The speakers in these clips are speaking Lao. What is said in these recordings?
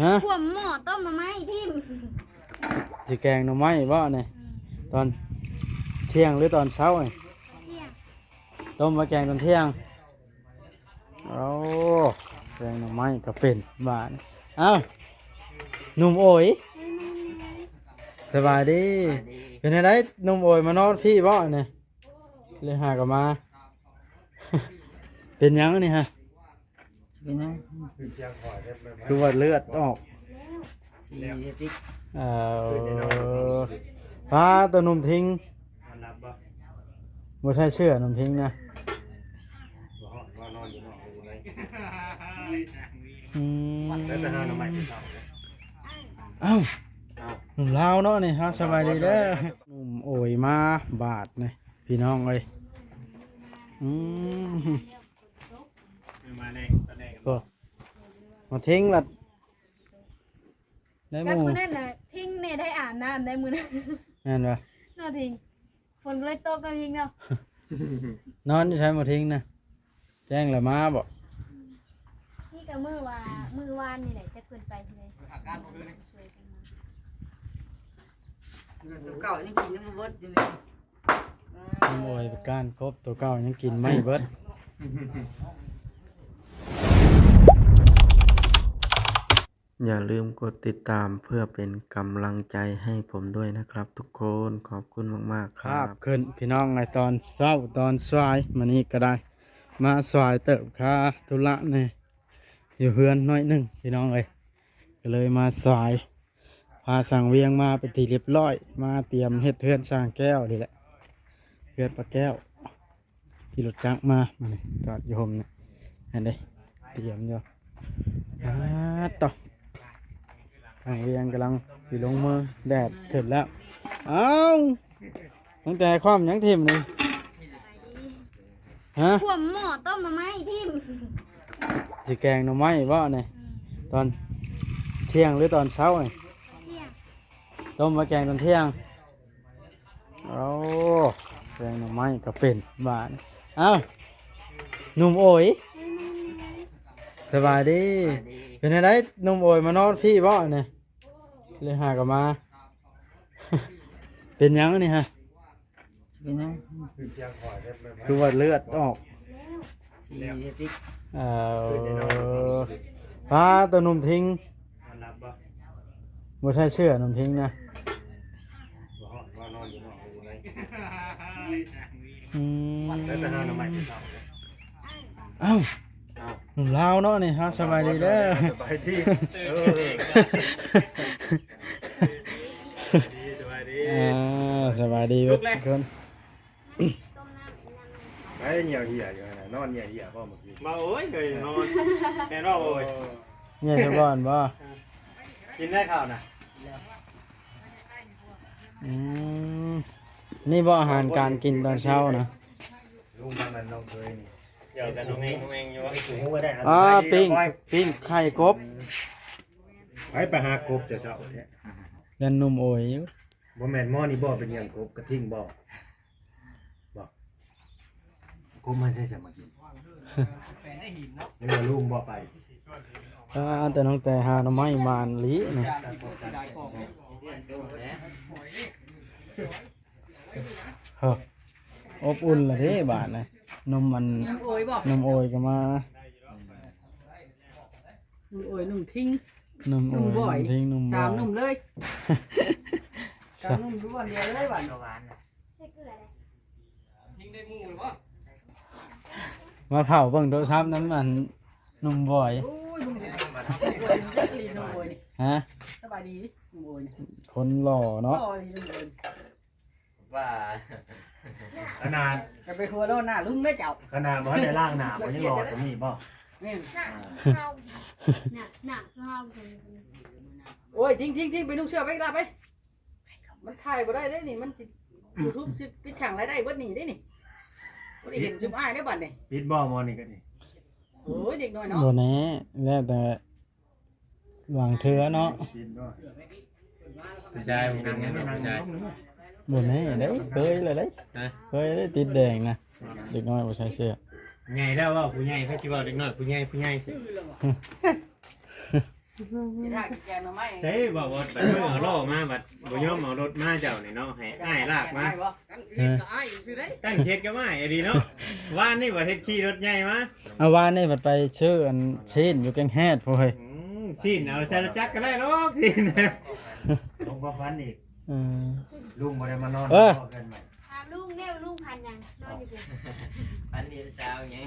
ຮະ? ຂວ້ມໝໍ້ຕົ້ມໜໍ່ໄມ້ຖິ້ມ. ຊິແກງໜໍ່ໄມ້ບໍ່ນີ້? ອືມ. ຕອນທ່ຽງຫຼືຕອນເຊົ້ານີ້? ທ່ຽງ. ຕົ້ມມາແກງຕອນທ່ຽງ. ໂອ້ ແກງໜໍ່ໄມ້ກໍເປັນບາດ. ອ້າວ ໜຸ່ມໂອຍ ສະບາຍດີ. ສະບາຍດີ. ເປັນຈັ່ງໃດ ໜຸ່ມໂອຍ ມານອນພີ້ບໍ່ນີ້? ເລີຍຫາກໍມາ. ເປັນຫຍັງນີ້ຮະ? ເປັນຫຍັງ? ຄືວ່າເລືອດອອກ. ສີຕິກ. ເອີ ພາໂຕໜຸ່ມທິງ ນອນຫຼັບບໍ່? ບໍ່ໃສ່ເສື້ອໜຸ່ມທິງນະ. ບໍ່ຮ້ອນ ວ່ານອນຢູ່ນອກຢູ່ໃນ. ອືມ. ໄປຫາໜໍ່ໄມ້ກິນເຂົ້າ. ອ້າວ ອ້າວ ໜຸ່ມລາວເນາະນີ້. ເຮົາສະບາຍດີເດີ. ໜຸ່ມໂອຍມາບາດນີ້ ພີ່ນ້ອງເອີຍ. ອືມ. ມາແລງ ຕອນແລງ ໂອ້ ມາທິງລະ ໄດ້ໝູ່ ກັບມື້ນັ້ນນະ ທິງແນ່ໄດ້ອາບນ້ຳໄດ້ມື້ນັ້ນ. ແມ່ນບໍ່? ເນາະທິງ ຝົນກໍເລີຍຕົກເນາະທິງເນາະ. ນອນຢູ່ໃສໝູ່ທິງນະ? ແຈ້ງລະມາບໍ່? ນີ້ກໍມື້ວ່າ ມື້ວານນີ້ແຫຼະ ຈັກເພິ່ນໄປທີ່ໃດ. ອາກາດບໍ່ຄືນີ້ ຊ່ວຍກັນມາ. ໂຕເກົ່າຍັງກິນຍັງບໍ່ເບິດຢູ່ນີ້. ນ້ຳອ້ອຍໄປກ້ານກົບ ໂຕເກົ່າຍັງກິນໄມ່ເບິດ. ຢ່າลืมกดติดตามเพื่อเป็นกำลังใจให้ผมด้วยนะครับทุกคน ขอบคุณมากๆ ครับ ภาพขึ้นพี่น้อง ในตอนเช้าตอนสาย มื้อนี้ก็ได้มาสายเติบ ค่าธุระแหน่ อยู่เฮือนหน่อยหนึ่งพี่น้องเอ้ย ก็เลยมาสาย พาช่างเวียงมาเป็นที่เรียบร้อย มาเตรียมเฮ็ดเฮือนช่างแก้วนี่แหละ เฮือนป้าแก้ว ขี่รถจักรมา มานี่ จอดอยู่ห่มนี่ หั้นเด้ เตรียมอยู่ อาตอ ช่างเวียงกำลังสิลงมือ แดดขึ้นแล้ว เอ้า ตั้งแต่ความหยังถิ่มนี่ ฮะ ขวมหม้อต้มหน่อไม้ถิ่ม สิแกงหน่อไม้บ่นี่ อืม ตอนเที่ยงหรือตอนเช้านี่ เที่ยง ต้มมาแกงตอนเที่ยง โอ้ แกงหน่อไม้ก็เป็นบาด อ้าว หนุ่มโอย สบายดี สบายดี เป็นจั่งใด๋ หนุ่มโอยมานอนพี้บ่นี่ เลยหาก็มา เป็นหยังนี่ฮะ เป็นหยัง คือว่าเลือดออก สีติก เอ่อ พาตัวหนุ่มทิ้ง นอนหลับบ่ บ่ใส่เสื้อหนุ่มทิ้งนะ บ่ฮ้อนบ่ นอนอยู่นอกอยู่ใน อืม แล้วไปหาหน่อไม้กินข้าว เอ้า เอ้า หนุ่มลาวเนาะนี่ เฮาสบายดีเด้อ สบายดี เออ ดี สบายดี อ่า สบายดีเบิดทุกคน ไอ้เหี่ยวเหี่ยอยู่หั่นน่ะ นอนเหี่ยเหี่ยบ่เมื่อกี้ มาโอ้ย เคยนอน แม่นบ่โอ้ย เหี่ยซะก่อนบ่ กินได้ข้าวน่ะ อืม นี่บ่อาหารการกินตอนเช้านะ ลุงทางนั้นน้องเคยนี่ เดี๋ยวกันน้องเอง น้องเองอยู่วะ โอ้โห ได้ อ่า ปิ้ง ปิ้งไข่กบ ไป ไปหากบแต่เช้าแท้ ยันหนุ่มโอยอยู่ บ่แม่นหมอนี่บ่ เป็นหยังกบกระทิงบ่ บ่ กบมาใส่สามากิน นึกว่าลุงบ่ไป อ่า แต่น้องแต่หาหน่อไม้มานลีนี่ เฮ้อ อบอุ่นละเด้บาดนะ นมอัน นมโอยบ่ นมโอยก็มา หนุ่มโอย หนุ่มทิ้ง หนุ่มโอย หนุ่มบ่อย หนุ่มทิ้ง หนุ่มบ่อย สามหนุ่มเลย สามหนุ่มอยู่บ่อนเดียวเลยบาด หวาน ทิ้งได้หมู่หรือบ่ มาเผาเบิ่งโทรศัพท์นั้นมันหนุ่มบ่อย โอ้ย ลุงสิ หนุ่มโอยนี่ ฮะ สบายดี หนุ่มโอยนี่ คนหล่อเนาะ หล่อดี หนุ่มโอย ว่า ขนาด จะไปหัวโลนหน้าลุงเด้อเจ้า ขนาดบ่ทันได้ล้างหน้าบ่ยังหล่อส่ำนี้บ่ แม่น หน้าเฮา หน้า หน้าเฮา โอ้ย ทิ้ง ทิ้ง ทิ้ง ไปนุ่งเสื้อไปกลับไป มันถ่ายบ่ได้เด้นี่ มันสิ YouTube สิปิดช่างรายได้เบิดนี่เด้นี่ บ่ได้เห็นซุมอ้ายเด้บัดนี่ ปิดบ่หมอนี่ก็ดี โอ้ย เด็กน้อยเนาะ บ่แน่ แล้วแต่ บางเทื่อเนาะ ผู้ชายบ่เป็นหยังดอกผู้ชาย บ่แน่เด้ เคยแล้วเด้ ฮะ เคยเด้ติดแดงนะ เด็กน้อยบ่ใส่เสื้อ ใหญ่แล้วเว้าผู้ใหญ่ เขาสิเว้าเด็กน้อยผู้ใหญ่ ผู้ใหญ่ ຊິຖ້າກິນແກງໜໍ່ໄມ້ ໃຊ່ບໍ່ ບໍ່ໄປເບິ່ງເອົາລໍ້ມາ ບັດບໍ່ຍອມເອົາລົດມາເຈົ້ານີ້ເນາະ ໃຫ້ອ້າຍລາກມາ. ຕັ້ງເຂດກໍອ້າຍຢູ່ຊື່ເດ້ ຕັ້ງເຂດກໍອ້າຍອີ່ຫຼີເນາະ. ວານນີ້ບັດເຮັດຂີ່ລົດໃຫຍ່ມາ ເອົາ ວານນີ້ບັດໄປຊື້ອັນຊີ້ນຢູ່ແກ້ງແຮດພຸ້ນເຮີ້ຍ. ອືມ ຊີ້ນເອົາໃສ່ລົດຈັກກໍໄດ້ດອກ ຊີ້ນ. ລົງຄວາມຝັນອີກ. ເອີ ລຸງບໍ່ໄດ້ມານອນ ເອີ ເຮືອນໃໝ່. ຖາມລຸງແດ່ ລຸງຝັນຫຍັງ ນອນຢູ່ພຸ້ນ. ຝັນເຫັນສາວຫຍັງ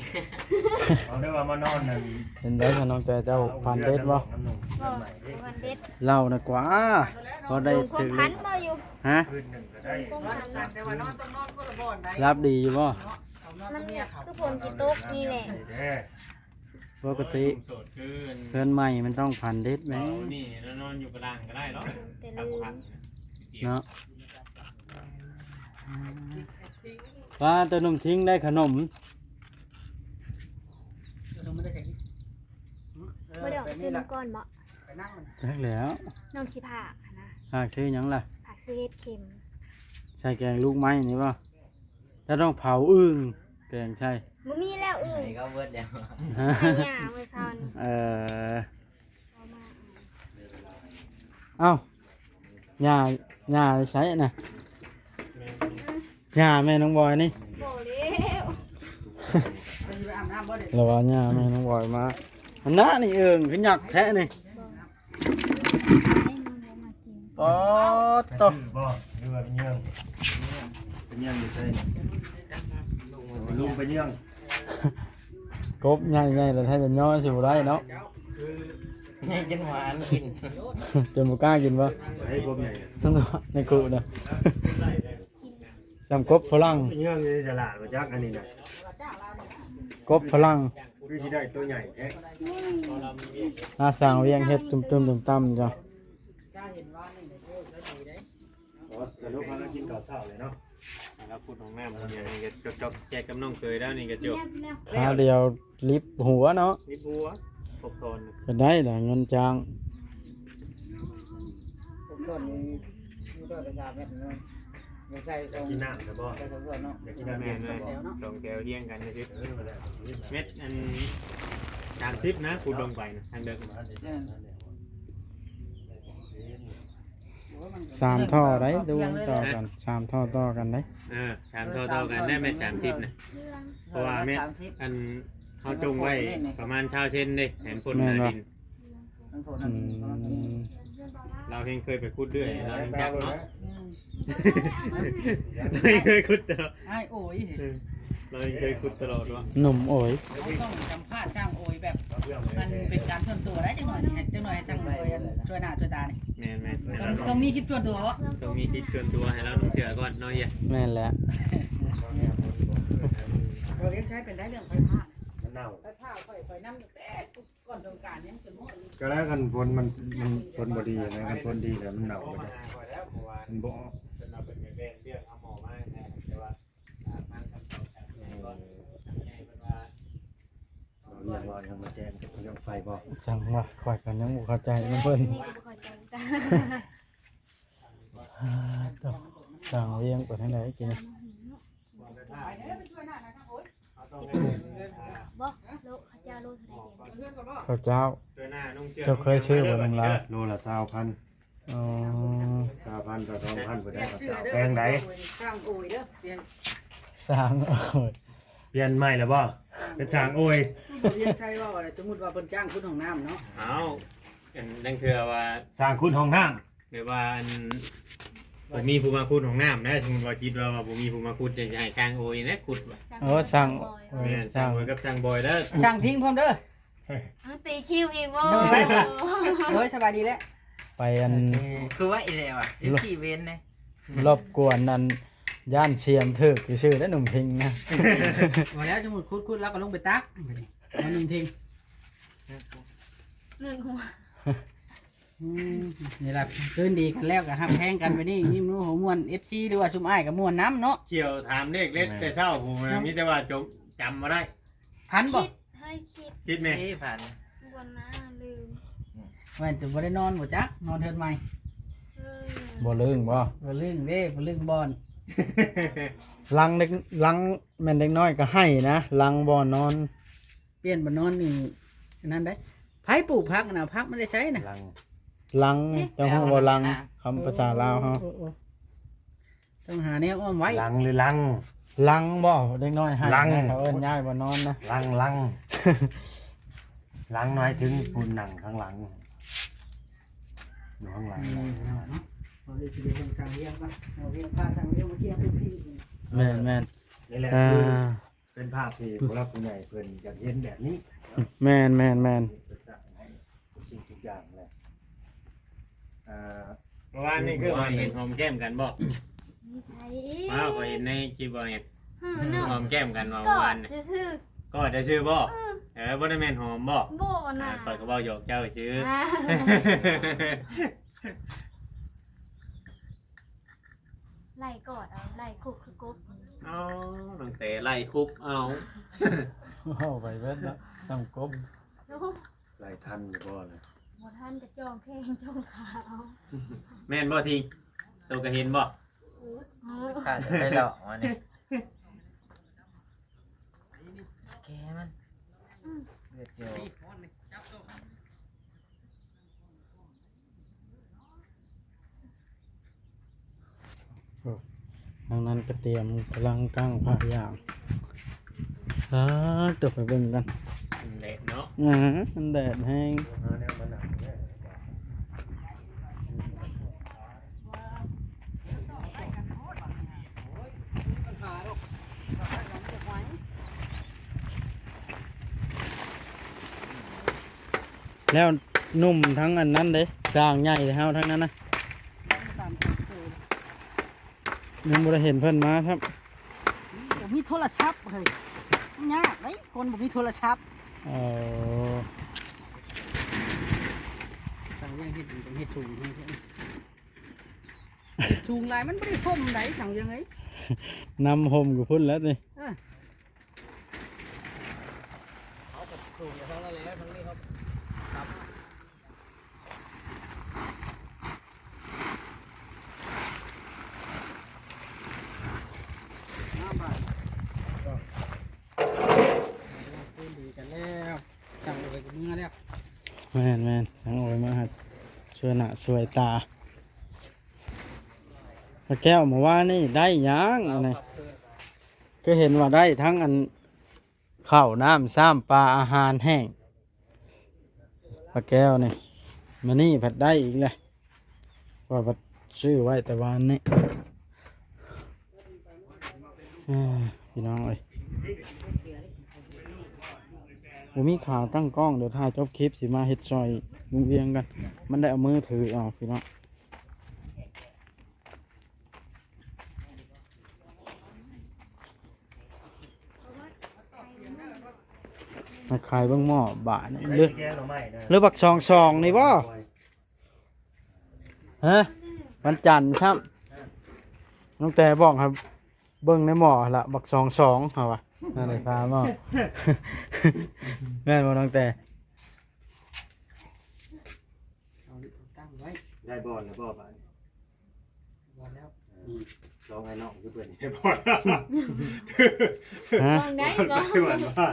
ເອົາໄດ້ວ່າມານອນນັ້ນ. ເປັນໄດຊະນ້ອງແຕ່ ເຈົ້າຝັນເດັດບໍ່? ບໍ່ ບໍ່ຝັນເດັດ. ເລົ່ານະກວ່າ ພໍໄດ້ຖືກເລກ. ຮະ? ຄືນໜຶ່ງກໍໄດ້. ຫຼັບດີຢູ່ບໍ່? ມັນຄືຝົນຊິຕົກນີ້ແຫຼະ. ປົກກະຕິ ໂສດຄື ເຮືອນໃໝ່ມັນຕ້ອງຝັນເດັດແມ. ນີ້ນອນຢູ່ກະດາງກໍໄດ້ເນາະ ແຕ່ລືມເນາະ. ວ່າແຕ່ໜຸ່ມທິງໄດ້ຂະໜົມ ບໍ່ໄດ້ອອກຊື້ນຳກ່ອນບໍ່? ຈັກແລ້ວ ນ້ອງຊິພາກຫັ້ນນະ. ພາກຊື້ຫຍັງລະ? ພາກຊື້ເຫັດເຂັມ ໃສ່ແກງລູກໄມ້ນີ້ບໍ່? ແລ້ວຕ້ອງເຜົາອຶ່ງແກງໃສ່. ບໍ່ມີແລ້ວອຶ່ງ ໃຫ້ເຂົາເບິດແລ້ວ ໃຫ້ຍ່າມື້ເຊົ້ານີ້. ເອີ ເອົາມາ ເອົ້າ ຍ່າ ຍ່າໃສນະ? ຍ່າແມ່ນ້ອງບອຍນີ້. ບໍ່ແລ້ວ ລະວ່າຍ່າແມ່ນ້ອງບອຍມາ. ອັນນັ້ນນີ້ເອີງຄືຫຍັກແທ້ນີ້. ປາດໂທ້ ບໍ່ ຫຼືວ່າເປັນຫຍັງ? ເປັນຫຍັງຢູ່ໃສ? ລຸງໄປເລື່ອງ ກົບໃຫຍ່ໆ ແລ້ວຖ້າຈະຍໍຊິບໍ່ໄດ້ເນາະ. ໃຫຍ່ຈົນບໍ່ອັນກິນ ຈົນບໍ່ກ້າກິນບໍ່? ໃສກົບໃຫຍ່? ໃນຄຸນະ ສ່ຳກົບຝຣັ່ງ. ເປັນຫຍັງຢູ່ໃນຕະຫຼາດບໍ່ຈັກອັນນີ້ນະ ກົບຝຣັ່ງ. ຄືຊິໄດ້ໂຕໃຫຍ່ແທ້. ອາ ຊ່າງວຽງເຮັດຕຸ້ມໆຕ່ຳໆ ຈ້ະ. ອໍ ສະຫຼຸບພາກັນກິນເຂົ້າເຊົ້າເລີຍເນາະ. ແລ້ວຂຸດຫ້ອງນ້ຳ ອັນນີ້ກໍຈອກໆແຈກກັບນ້ອງເຂີຍແລ້ວນີ້ກໍຈົບ. ຄາວດຽວລິບຫົວເນາະ ລິບຫົວ ຄົບຖ້ອນ. ກໍໄດ້ລະເງິນຈ້າງ ຄົບຖ້ອນນີ້ ມີເທົ່າໃດ ສາມແມັດເນາະ. ຢາກໃສ່ສອງ ຢາກກິນນ້ຳຊະບໍ່? ໃສ່ສອງຖ້ວຍເນາະ. ຢາກກິນນ້ຳເຢັນຊະບໍ່? ສອງແຖວຮຽງກັນຊິ ເອີ ແມັດອັນສາມສິບນະ ຂຸດລົງໄປນະ ທາງເດີກ. ແມ່ນ ໂອ້ຍ ມັນກໍ ສາມທໍ່ໄດ໋ ດູຕໍ່ກັນ ສາມທໍ່ຕໍ່ກັນໄດ໋. ເອີ ສາມທໍ່ຕໍ່ກັນໄດ້ແມັດສາມສິບນະ ເພາະວ່າແມັດ ສາມສິບ ອັນ ເຮົາຈົ່ງໄວ້ປະມານຊາວເຊັນເດ້ ແຜນຝົນໜ້າດິນ. ແມ່ນບໍ່? ອືມ ລາວແຮ່ງເຄີຍໄປຂຸດເລື້ອຍ ລາວແຮ່ງຈັກເນາະ. ລາວແຮ່ງເຄີຍຂຸດຕະຫຼອດ ອ້າຍໂອຍ ເອີ ລາວແຮ່ງເຄີຍຂຸດຕະຫຼອດເນາະ. ໜຸ່ມໂອຍ ເຮົາຕ້ອງສຳພາດຊ່າງໂອຍແບບ ອັນເປັນການສ່ວນຕົວໄດ໋ ຈັກໜ້ອຍໃຫ້ ຈັກໜ້ອຍໃຫ້ຊ່າງໂອຍ ອັນ ຊ່ວຍໜ້າຊ່ວຍຕານີ້. ແມ່ນໆ ຕ້ອງ ຕ້ອງມີຄລິບສ່ວນຕົວເນາະ ຕ້ອງມີຄລິບສ່ວນຕົວໃຫ້ລາວເຊື່ອກ່ອນເນາະ. ເອີ ແມ່ນແຫຼະ ເອີ ເຮັດໃຊ້ເປັນໄດ້ເລື່ອງໄຟຟ້າ ມັນເນົ່າ ໄຟຟ້າ ຂ້ອຍ ຂ້ອຍນຳແຕ່ ກ່ອນສົງການຍັງຊິໝົດ. ກໍແລ້ວ ຄັນຝົນມັນ ມັນຝົນບໍ່ດີນະ ຄັນຝົນດີແລ້ວມັນເນົ່າໝົດ ມັນບໍ່ອອກ. ເວົ້າເລື່ອງເວົ້າຫຍັງມາແຈ້ງກັບເລື່ອງໄຟບໍ່? ຈັ່ງວ່າ ຂ້ອຍກໍຍັງບໍ່ເຂົ້າໃຈນຳເພິ່ນ. ແມ່ກໍບໍ່ເຂົ້າໃຈຄືກັນ. ອ່າ ຕ້ອງ ຊ່າງວຽງໄປທາງໃດກິນ? ບໍ່ ໂລ ເຂົ້າເຈົ້າໂລເທົ່າໃດດຽວນີ້? ເຂົ້າເຈົ້າ ເຈົ້າເຄີຍຊື້ບໍ່ນ້ອງລາວ? ໂລລະຊາວພັນ. ອໍ ຊາວພັນຕໍ່ສອງພັນພຸ້ນແຫຼະ ເຂົ້າເຈົ້າ. ແພງໃດ໋? ຊ່າງໂອຍເດີ ປ່ຽນ ຊ່າງໂອຍ ປ່ຽນໃໝ່ແລ້ວບໍ່? ເປັນຊ່າງໂອຍ. ບໍ່ ວຽງໄຊເວົ້າ ສົມມຸດວ່າເພິ່ນຈ້າງຂຸດຫ້ອງນ້ຳເນາະ. ອ້າວ ອັນ ລາງເທື່ອວ່າຊ່າງຂຸດຫ້ອງນ້ຳ ແບບວ່າ ອັນ ບໍ່ມີຜູ້ມາຂຸດຫ້ອງນ້ຳນະ. ສົມມຸດວ່າຈິດວ່າ ວ່າບໍ່ມີຜູ້ມາຂຸດ ຈະໃຫ້ຊ່າງໂອຍນະຂຸດວ່າ. ໂອ້ ຊ່າງ ແມ່ນ ຊ່າງ ຊ່າງໂອຍກັບຊ່າງບອຍເດີ ຊ່າງທິງພ້ອມເດີ. ເອົາ ຕີຄິວອີກບໍ່? ໂດຍ ໂດຍ ສະບາຍດີແຫຼະ. ໄປ ອັນ ຄືວ່າອີກແລ້ວອະ ເອັຟຊີເວັນເດ້ ລົບກວນ ອັນ ຢ້ານສຽງຖືກຊື່ໆເດ້ ໜຸ່ມທິງນະ. ບໍ່ແລ້ວ ສົມມຸດຂຸດໆ ລາວກໍລົງໄປຕັກ ໜຶ່ງທິງ ໜຶ່ງຫົວ. ອືມ ນີ້ລະ ຄືນດີກັນແລ້ວກໍຮັກແພງກັນໄປນີ້ ຍິ້ມຮູ້ຫົວມ່ວນ ເອັຟຊີ ຫຼືວ່າຊຸມອ້າຍກໍມ່ວນນຳເນາະ. ຂ່ຽວຖາມເລກເລັດແຕ່ເຊົ້າ ຜູ້ ແມ່ນ ມີແຕ່ວ່າຈົມ ຈຳບໍ່ໄດ້. ຝັນບໍ່? ຄິດ ເຮີ້ຍ ຄິດ ຄິດແມ່ ເອີ ຝັນ ບໍ່ນະ ລືມ. ແມ່ນຈະບໍ່ໄດ້ນອນບໍ່ຈັກ ນອນເຮືອນໃໝ່. ເອີ ບໍ່ລຶ້ງບໍ່? ບໍ່ລຶ້ງເດ້ ບໍ່ລຶ້ງບ່ອນ. ຫຼັງເດັກ ຫຼັງແມ່ນເດັກນ້ອຍກໍໄຫ້ນະ ຫຼັງບ່ອນນອນ. ປ່ຽນບ່ອນນອນນີ້ ອັນນັ້ນເດ້ ໃຜປູກຜັກນະ? ຜັກມັນໄດ້ໃຊ້ນະ? ລັງ ລັງ ເອີ ເຈົ້າຮູ້ບໍ່? ລັງ ຄຳພາສາລາວເຮົາ ໂອ້ ໂອ້ ຕ້ອງຫາແນວອ້ອມໄວ້. ລັງ ຫຼື ລັງ? ລັງບໍ່? ເດັກນ້ອຍໃຫ້ ລັງ ນະ ເຂົາເອີ້ນຍ້າຍບໍ່ນອນນະ. ລັງ ລັງ ລັງໝາຍເຖິງຜູ້ນັ່ງຂ້າງຫຼັງ ຢູ່ຂ້າງຫຼັງ. ອືມ ເນາະ ເຮົາຊິໄປເບິ່ງຊ່າງວຽງກ່ອນ ຊ່າງວຽງ ພາຊ່າງວຽງມາເກັບເປັນພີ້. ແມ່ນໆ ນີ້ແຫຼະ ອ່າ ຄືເປັນພາບທີ່ຜູ້ຫຼັກຜູ້ໃຫຍ່ເພິ່ນຢາກເຫັນແບບນີ້ເນາະ. ແມ່ນໆໆ ເພິ່ນສ້າງໃຫ້ ທຸກສິ່ງທຸກຢ່າງແຫຼະ. ອ່າ ເມື່ອວານນີ້ຄືວ່າເຫັນຫອມແກ້ມກັນບໍ່? ນິໄສ? ອ້າວ ຂ້ອຍເຫັນໃນຄລິບວ່າເຫັນ ເອີ ເນາະ ຫອມແກ້ມກັນວ່າ ກອດ ເມື່ອວານນີ້ ຊື່ໆ ກອດຊື່ໆບໍ່? ເອີ ເອີ ບໍ່ໄດ້ແມ່ນຫອມບໍ່? ບໍ່ນະ ອ່າ ຂ້ອຍກໍເວົ້າຫຍອກເຈົ້າຊື່. ອ່າ ໄລ່ກອດເອົາ ໄລ່ຄຸບຄືກົບ. ອໍ ຕັ້ງແຕ່ໄລ່ຄຸບເອົາ ເວົ້າໄປເບິດເນາະ ສ່ຳກົບ. ໂອ້ ໄລ່ທັນຢູ່ບໍ່ນະ? ບໍ່ທັນ ກະຈ້ອງແຂ້ງຈ້ອງຂາເອົາ. ແມ່ນບໍ່ທິງ? ໂຕກະເຫັນບໍ່? ອື ຂາດໄປຫຼອກມານີ້ ແກມັນ ອື ເລືອດເຈີ. ໂອ້ ທາງນັ້ນກະຕຽມກຳລັງກ້າງຜ້າຢາງ. ອ່າ ຕົວໄປເບິ່ງກັນ ມັນແດດເນາະ. ອ່າ ມັນແດດແຮງ. ແລ້ວໜຸ່ມທັງອັນນັ້ນເດ້ ຊ່າງໃຫຍ່ເຮົາທັງນັ້ນນະ ຍັງບໍ່ໄດ້ເຫັນເພິ່ນມາຊ້ຳ. ບໍ່ມີໂທລະສັບເຮີ້ຍ ຍາກເດ້ ຄົນບໍ່ມີໂທລະສັບ. ເອີ ຊ່າງວຽງເຮັດ ເຮັດສູງ ສູງຫຼາຍມັນບໍ່ໄດ້ຮົ່ມໃດ ຊ່າງວຽງເອີຍ. ນຳຮົ່ມຢູ່ພຸ້ນແລ້ວນີ້. ເອີ ເຮົາກໍສູງຢູ່ທາງນັ້ນແຫຼະ ທາງນີ້ເຮົາຕັບ. ມາບາດ ຄືນດີກັນແລ້ວ ຊ່າງເອີຍກໍເມືອແລ້ວ. ແມ່ນໆ ຊ່າງເອີຍມາຫາຊ່ວຍໜ້າຊ່ວຍຕາ. ຕາແກ້ວ ເມື່ອວານນີ້ໄດ້ຫຍັງອັນນີ້? ຄືເຫັນວ່າໄດ້ທັງອັນ ເຂົ້າ ນ້ຳ ຊາມ ປາ ອາຫານແຫ້ງ ປາແກ້ວນີ້ ມື້ນີ້ພັດໄດ້ອີກແລ້ວ ຂ້ອຍພັດຊື້ໄວ້ແຕ່ວານນີ້. ເອີ ພີ່ນ້ອງເອີຍ ບໍ່ມີຂາຕັ້ງກ້ອງ ດຽວຖ້າຈົບຄລິບຊິມາເຮັດຊ່ອຍລຸງວຽງກັນ ມັນໄດ້ເອົາມືຖືເອົາ ພີ່ນ້ອງ. ມາຂາຍເບິ່ງໝໍ້ບາດນີ້ ຫຼື ຫຼືບັກສອງສອງນີ້ບໍ່? ຮະ? ວັນຈັນຊ້ຳ ນ້ອງແຕບອກໃຫ້ເບິ່ງໃນໝໍ້ຫັ້ນລະ ບັກສອງສອງ ເຮົາວ່າ ນັ້ນແຫຼະ ຄາໝໍ້ ແມ່ນບໍ່ນ້ອງແຕ? ເອົາ ຕັ້ງໄວ້ ໄດ້ບ່ອນແລ້ວບໍ່ບາດນີ້? ບໍ່ແລ້ວ ເອີ ສອງອ້າຍນ້ອງຄືເພິ່ນໄດ້ບ່ອນ ຮະ? ໄດ້ບໍ່?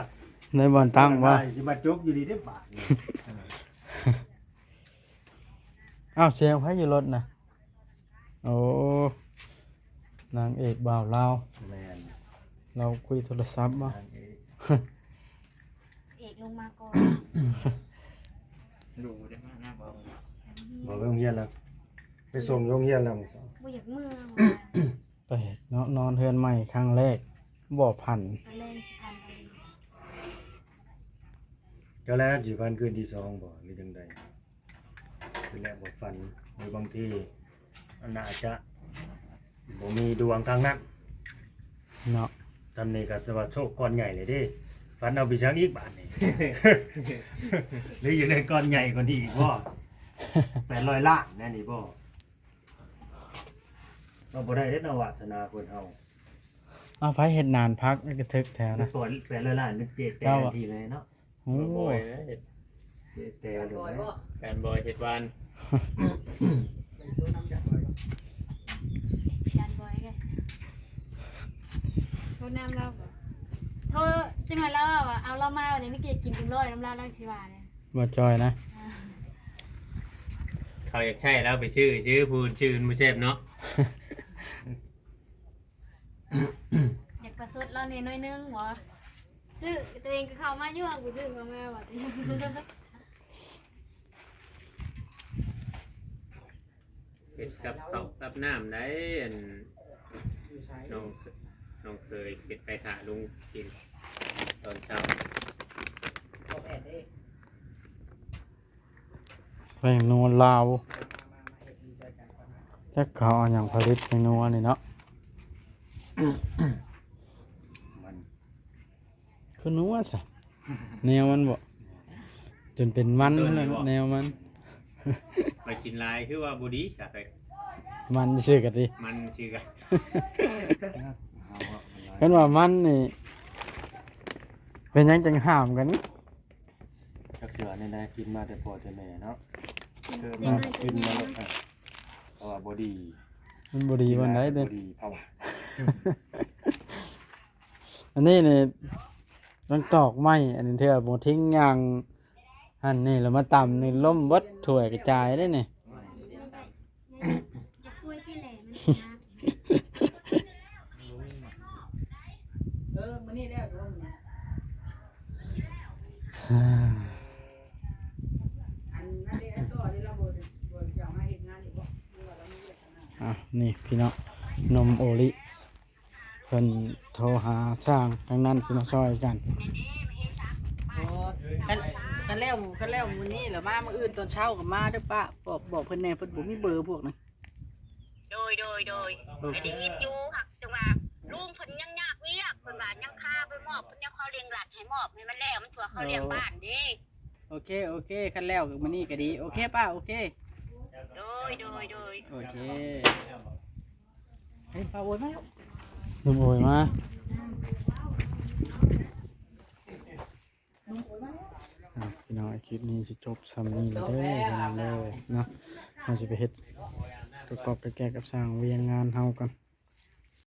ໄດ້ບ່ອນຕັ້ງບໍ່? ຊິມາຈົບຢູ່ດີເດ້ບາດນີ້. ອ້າວ ສຽງໃຜຢູ່ລົດນະ? ໂອ້ ນາງເອກບ່າວລາວ ແມ່ນ ລາວຄຸຍໂທລະສັບບໍ່? ນາງເອກ ເອກລົງມາກ່ອນ ບໍ່ໄປໂຮງຮຽນແລ້ວ ໄປສົ່ງໂຮງຮຽນແລ້ວ ບໍ່ຢາກເມືອ ແປກເນາະ ນອນເຮືອນໃໝ່ຄັ້ງແລກ ບໍ່ຝັນ ຕອນແລງຊິຝັນ ຕອນແລງ ເຈົ້າແລ້ວຊິຝັນຄືນທີສອງບໍ່ ຫຼືຈັ່ງໃດ? ຄືແລກບໍ່ຝັນ ຫຼືບາງທີມັນອາດຈະບໍ່ມີດວງທາງນັ້ນເນາະ. ຊ່ຳນີ້ກໍຖືວ່າໂຊກກ້ອນໃຫຍ່ເລີຍເດ້ ຝັນເອົາໄປຫຍັງອີກບາດນີ້ ຫຼືຢາກໄດ້ກ້ອນໃຫຍ່ກວ່ານີ້ອີກບໍ່? ແປດຮ້ອຍລ້ານແນວນີ້ບໍ່? ເອົາບໍ່ໄດ້ເດ້ເນາະ ວາສະໜາຄົນເຮົາ. ເອົາ ໃຜເຮັດນານຜັກກະເຖິກແຖວນະ ແປດຮ້ອຍລ້ານ ເປັນເຈແປນທີ່ເລີຍເນາະ. ໂອ້ ແປນບອຍເຮັດ ແປນບອຍເຮັດວານ ຈານບອຍເດ້ ໂທນຳລາວ ໂທ ຈັກໜ້ອຍລາວວ່າ ເອົາລາວມາ ວັນນີ້ມີກິນເຕັມຮ້ອຍນຳລາວ ລາວຊິວ່າແນວ ບໍ່ຈ່ອຍນະ ເຂົາຢາກໃຊ້ລາວໄປຊື້ ຊື້ຜູ້ອື່ນຊື້ມັນບໍ່ແຊບເນາະ. ຢາກປະຊົດລາວແດ່ໜ້ອຍໜຶ່ງບໍ? ຊື້ ຕົວເອງກໍເຂົ້າມາຢູ່ ຫາກບໍ່ຊື້ເຂົ້າມາວ່າຕິ. ເຮັດກັບເຂົ້າກັບນ້ຳໄດ໋ ອັນ ນ້ອງ ນ້ອງເຄີຍເຮັດໄປຖ້າລຸງກິນຕອນເຊົ້າ. ແປ້ງນົວລາວ ຈັກເຂົາເອົາຫຍັງຜະລິດແປ້ງນົວນີ້ເນາະ. ມັນ ຄືນົວຊະ ແນວມັນບໍ ຈົນເປັນມັນ ຕົ້ນນີ້ບໍ ແນວມັນ. ຂ້ອຍກິນຫຼາຍຄືວ່າບໍ່ດີຊະ ມັນຊື່ກັນຕິ ມັນຊື່ກັນ. ຄັນວ່າມັນນີ້ ເປັນຫຍັງຈັ່ງຫ້າມກັນ? ຈັກເທື່ອນີ້ນະ ກິນມາແຕ່ພໍ່ແຕ່ແມ່ເນາະ ເອີ ມາກິນມາໂລດ ເພາະວ່າບໍ່ດີ ມັນບໍ່ດີບ່ອນໃດເດ້ ບໍ່ດີເພາະວ່າ ອັນນີ້ນີ້ຕ້ອງຕອກໄມ້ ອັນນີ້ເທື່ອບໍ່ຖິ້ງຢ່າງຫັ້ນນີ້ ແລ້ວມາຕຳນີ້ ລົ້ມເບິດຖ້ວຍກະຈາຍເດ້ນີ້. ເອີ ມື້ນີ້ແລ້ວ ອັນນັ້ນເດ້ ອັນຕໍ່ເດ້ ລາວບໍ່ ບໍ່ຈະມາເຮັດງານອີກບໍ່? ອ່ະ ນີ້ພີ່ນ້ອງ ນົມໂອລິ ເພິ່ນໂທຫາຊ່າງທາງນັ້ນຊິມາຊ່ອຍກັນ. ໂອ້ ຄັນ ຄັນແລ້ວ ຄັນແລ້ວມື້ນີ້ລະມາ ມື້ອື່ນຕອນເຊົ້າກໍມາເດີປ້າ. ບອກ ບອກເພິ່ນແດ່ ເພິ່ນບໍ່ມີເບີພວກນັ້ນ. ໂດຍ ໂດຍ ໂດຍ ໂອເຄ ໄດ້ຍິນຢູ່ ຫາກຈັ່ງວ່າລຸງເພິ່ນຍັງຍາກວຽກ ເພິ່ນວ່າຍັງຄາໄປມອບ ເພິ່ນຍັງເຂົາເລັ່ງລັດໃຫ້ມອບໃຫ້ມັນແລ້ວ ມັນທົ່ວເຂົາລ້ຽງ ໂອ້ ບ້ານເດ້. ໂອເຄ ໂອເຄ ຄັນແລ້ວມື້ນີ້ກໍດີ. ໂອເຄປ້າ ໂອເຄ ໂດຍ ໂດຍ ໂດຍ ໂອເຄ. ເຮີ້ຍ ປ້າໂອຍມາແລ້ວ ລຸງໂອຍມາ. ອ່ະ ພີ່ນ້ອງ ຄລິບນີ້ຊິຈົບຊ່ຳນີ້ແຫຼະເດີ ພີ່ນ້ອງເດີເນາະ. ເຮົາຊິໄປເຮັດກະກອກກະແກກກັບຊ່າງວຽງງານເຮົາກ່ອນ.